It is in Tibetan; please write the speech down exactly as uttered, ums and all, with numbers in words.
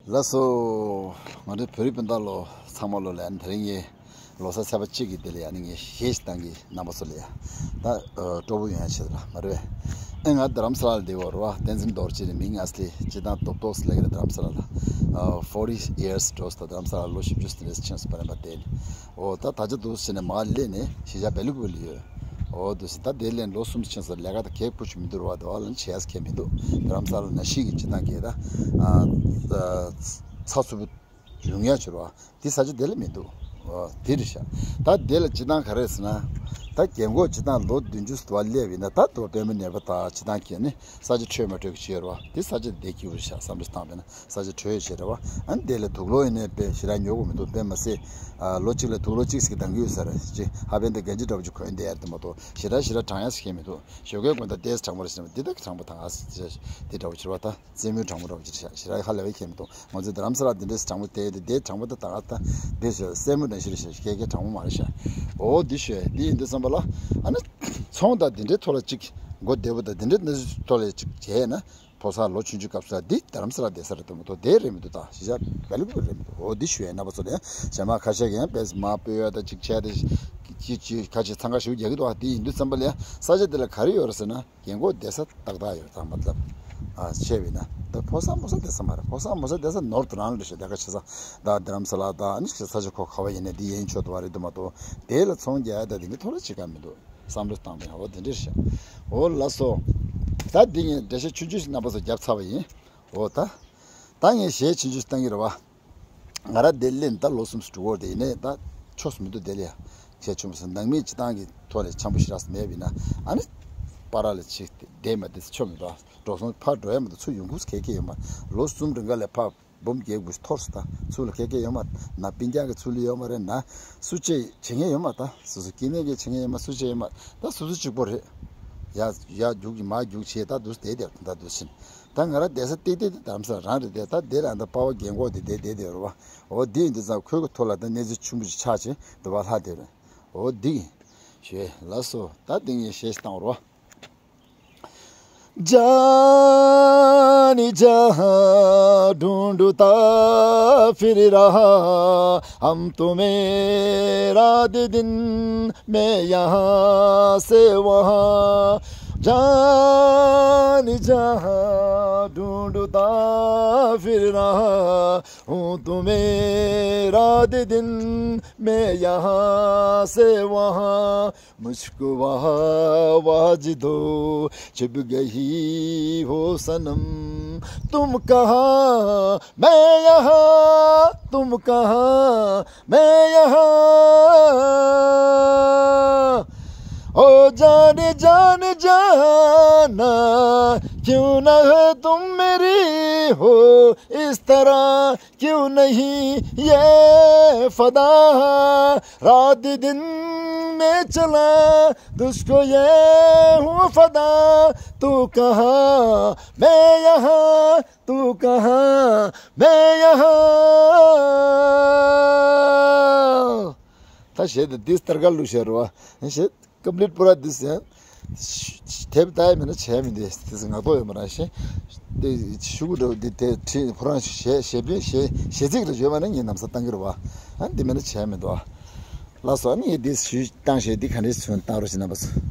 ལགས་སོ། ང་ཚོའི་བོད་རིགས་སྤུན་ཟླ་ལོ་ཚང་མ་ལོ་ལ་ཡང་དེ་རིང་ངའི་ལོ་གསར་ཚེས་པ་གཅིག་གི་དེ་ལ་ཡང་ནི་ངས་གཞས་ཤིག་བཏང་གི་རྣམ་པ་ཚོ་ལ་ཡང་ད་ཨ་སྤྲོ་པོ་ཡོང་ཡ་ཆེད་ལ་མ་རེད་པས། ཨེ་ང་རྡ་རམ་ས་ལ་ལ་བསྡད་ཡོད་རེད་པ། བསྟན་འཛིན་རྡོ་རྗེ་ནི་མིང་ཨ་སི་ལི་སྤྱི་བཏང་རྡོབ་རྡོབ་ཟེར་ལབ་ཀྱི་རེད། རྡ་རམ་ས་ལ་ལ་ཨ་ཕོར་ཊི་ཡར་སི་འགྲོ་སོང་། རྡ་རམ་ས་ལ་ལོ་བཞི་བཅུ་ཟིན་རེད། ཕྱིན་སོང་། པ་རེད་པ། དེ་ནི་འོ་ད་ད་ཆ་འདུག་ཟེར་ནས་མར་སླེབས་ནས་གཞིས་ཆགས་སྦེལ་ཀོབ་ལ་ཡོད། འོ་འདུག་ཟེར། ད་དེ་ལས་ལོ་གསུམ་ཕྱིན་སོང་། ལས་ཀ་ད་གལ་ཁུར་ཆུ་མི་འདུག་རེད་པ། དེ་བ་ལ་ནི་བྱེད་ཡ་གལ་མི་འདུག་རྡ་རམ་ས་ལ་ནང་བཞིན་གྱི་སྤྱི་བཏང་གི་ད་ཨ་ཚ་འཚུབ་པོ་ཡོང་ཡ་ཆེ་རེད་པ། དེ་ས་ཆ་དེ་ལ་མི་འདུག་འོ་དེ་རེད་ཤག་ད་དེ་ལ་སྤྱི་བཏང་ག་རེ་ཟེར་ན། ད་རྒན་གོག་སྤྱི་བཏང་ལོ་བདུན་ཅུ་ཙམ་སླེབས་ཡིན་ན་ད་དེ་པད་མ་ནད་པ་དང་སྤྱི་བཏང་གི་ནི་ས་ཆ་འཕྲོད་མ་འཕྲོད་ཀྱི་ཆེ་རེད་པ། དེ་ས་ཆ་དེ་སྐྱིད་པོ་རེད་ཤག་བསམ་བློ་བཏང་བས་ན། ས་ཆ་འཕྲོད་ཡོད་བྱས་རེད་པ། ཨ་ནི་དེ་ལ་དུག་ལོག་ཡིན་ནའི་དཔེ་ཞེ་དྲག་ཉོ་དགོས་མི་འདུག་དཔེ་མ་སྲིད་ཨ་ལོ་གཅིག་ལ་དུག་ལོག་གཅིག་ཟིག་འདང་གི་ཡོད་ས་རེད། ཅེ་ཧ་པན་དེ་གན་ཇི་འདྲ་པོ་ཅིག་གོན་བསྡད་ཡ་རེད་མ་གཏོགས་ཞེ་དྲག་ཞེ་དྲག་གྲང་ཡ་ཟིག་ཁྱེར་མི་འདུག་ཞོགས་ཀའི་དགོང་དག་ཏོག་ཙམ་གྲང་མོ་རེད་ཟེར་ན་འདི་དག་གྲང་པོ་དང་ཨ་ཙི་ཙི་འདི་འདྲ་པོ་ཅིག་རེད་པ། ད་རྩེད་མོའི་གྲང་མོ་འདྲ་པོ་ཅིག་རེད་ཤག་ཞེ་དྲག་ཧ་ལས་པའི་ཁྱེར་མི་འདུག་ང་ཚོའི་རྡ་རམ་ས་ལ་འདི་འདྲའི་གྲང་མོ་དེ་དེ་དེ་གྲང་མོ་ད་ད་ད་འདི་ཞོ་སྲས་མོ་འདྲ་ཞིག་རེད་ཤག་སྐད་སྐད་གྲང་མོ་མ་རེད་ཤག་འོ་འདི་ཞོ་འདི་ཡིན་དུས་ཙམ་པ་ལ་ཨ་ནི་ཚོང་དང་འདི་འདྲའི་ཐོག་ལ་ཅིག་མགོ་བདེ་པོ་དང་འདི་འདྲའི་གནས་ཚུལ་ཐོག་ལ་ཅིག་བྱས་ན། ཕོ་གསར་ལོ་ཆུང་ཆུང་སྐབས་སུ་འདི་རྡ་རམ་ས་ལ་བསྡད་ས་རེད་དུ་མ་གཏོགས་དེ་རེད་མི་འདུག་ད་གཞིས་ཆགས་སྦེལ་ཀོབ་རེད་མི་འདུག་འོ་འདི་ཞུ་ཡས་རྣམ་པ་ཚོ་ལ་ཡང་གཞན་མ་ཁ་ཤས་ཀྱིས་ཡང་དཔེ་མ་སྤོས་ཡ་ད་ཅིག་བྱས་ཏེ་ཅི་ཅི་ཁ་ཅིག་འཚང་ཁ་ཞུ་རྒྱག་གི་འདུག་ཨ་དེ་ཡིན་དུས་ཙམ་པ་ལ་ཡང་ས་ཆ་དེ་ལ་ག་རེ་ཡོད་རེད་ཟེར་ན་རྒན་གོག་བསྡད་ས་ཏག་ཏག་ཡོད། ད་མ་ལབ་ཨ་བྱས་པས་ན་ད་ཕོ་གསར་མོ་གསར་བསྡད་ས་མ་རེད། ཕོ་གསར་མོ་གསར་བསྡད་ས་ནོར་དུ་རང་ལ་ཤོད་ད་ག་ཆེ་ས་ད་རྡ་རམ་ས་ལ་ད་ཨ་ནི་ས་ཆ་ཁོ་ག་བ་ཡིན་ན་འདི་ཡན་ཆོད་དུ་བ་རེད་དུ་མ་གཏོགས་དེ་ལ་ཚོང་རྒྱག་ཡ་ད་དེ་འདྲའི་ཐོག་ལ་ཅི་ག་མི་འདུག་བསམ་བློ་བཏང་པའི་འོ་དེ་འདྲ་ཤག་འོ་ལགས་སོ། ད་འདི་ངས་འགྲེལ་བཤད་ཆུང་ཆུང་ཞིག་རྣམ་པ་ཚོ་བརྒྱབ་ཚར་བ་ཡིན། འོ་ད། ད་ངས་གཞས་ཆུང་ཆུང་ཞིག་བཏང་གི་རེད་པ། ང་རང་འདིར་སླེབས་ནས་ད་ལོ་གསུམ་ཙམ་འགྲོ་གི་རེད་དེ་ཡིན་ནའི་ད་ཆོས་སུ་མི་འདུག་དེ་ལ་ཡ། གཞས་ཆུང་ཆུང་ནང་མི་སྤྱི་བཏང་གི་ཐོག་ནས་འཆམ་པོ་ཞེ་དྲག་མེད་པ་ཡིན་ན་ཨ་ནི། པ་ར་ལ་ཅིག་བསྡད་མ་བསྡད་ཆོ་མི་འདུག་འགྲོ་སོང་ཕར་འགྲོ་ཡ་མ་གཏོགས་ཚུར་ཡོང་ཁུངས་གལ་གལ་ཡོད་མ་རེད། ལོ་གསུམ་རིང་ག་ལ་ཕར། འབུམ་རྒྱལ་པོ་ཐོར་སོང་། ད་ཚུར་ལ་སྐད་སྐད་ཡོད་མ་རེད། ན་སྤུན་ཀྱག་གི་ཚུར་ལ་ཡོད་མ་རེད། ན་སུ་གཅིག་བྱེད་མཁན་ཡོད་མ་རེད། ད་སོ་སོ་སྐྱེ་དམན་གྱི་བྱེད་མཁན་ཡོད་མ་རེད། སུ་གཅིག་ཡོད་མ་རེད། ད་སོ་སོ་གཅིག་པོ་རེད། ཡ་ཡ་རྒྱུག་གི་མ་རྒྱུག་བྱས་ད་འདུག་བསྡད་བསྡད་ད་འདུག་ཕྱིན། ད་ང་རང་བསྡད་ས་ཏིག་ཏིག་དེ་རྡ་རམ་ས་ལ་རང་རེད་དེ་ད་དེ་ལ་ད་པ་ཕ་རྒན་གོག་དེ་བསྡད་བསྡད་བསྡད་རེད་པ། འོ་དེ་ཡིན་དུས་ཙང་ཁོའི་གི་ཐོག་ལ་ད་གནས་ཚུལ་ཆུང་ཆུང་ཆགས་བྱས་འདུག་པ་ལྷག་བསྡད་རེད། འོ་འདི་ཞེས་ལགས་སོ། ད་འདི་ངས་གཞས་ཤིག་བཏང་བ་རེད་པ། जाने जहाँ ढूंढता फिर रहा हम तुम्हें रात दिन, मैं यहाँ से वहाँ। जाने जहाँ ढूंढता फिर रहा हूँ तुम्हें रात दिन, मैं यहाँ से वहाँ। मुझको वहाँ आवाज दो जब गई हो सनम। तुम कहाँ मैं यहाँ, तुम कहाँ मैं यहाँ। ओ जाने जाने जाना, क्यों ना है तुम मेरी हो इस तरह। क्यों नहीं ये फदा, रात दिन में चला तुझको ये हूँ फदा। तू कहाँ मैं यहाँ, तू कहाँ मैं यहाँ। ད་གཞས་འདི་འདི་ལྟར་ག་ལུགས་བཤད་རོ། གཞས་ཀམ་པི་ལིཊ་པུ་ར་འདི་ཟེར། དེབ་ལྟ་ཡ་མེད་ན་བྱས་མི་འདུག་དེ་ཟེར་ངག་ཐོག་ཡོད་མ་རེད་ཤེ། དེ་ཤུ་གུ་འདྲ་བོ་འདི་དེ་བྲིས་ཁོ་རང་གཞས་གཞས་པའི་གཞས་གཞས་ཚིག་རེ་བརྗོད་མ་ན་ངས་ནམ་ས་བཏང་གི་རེད་བ། ཨ་འདི་མེད་ན་བྱས་མི་འདུག་ཨ། ལགས་སོ། ཨ་ནི་ངས་འདི་ཞུས་བཏང་བྱས་འདི་ག་འདྲས་བྱུང་བཏང་རོགས་ཞེས་རྣམ་པ་ཚོ།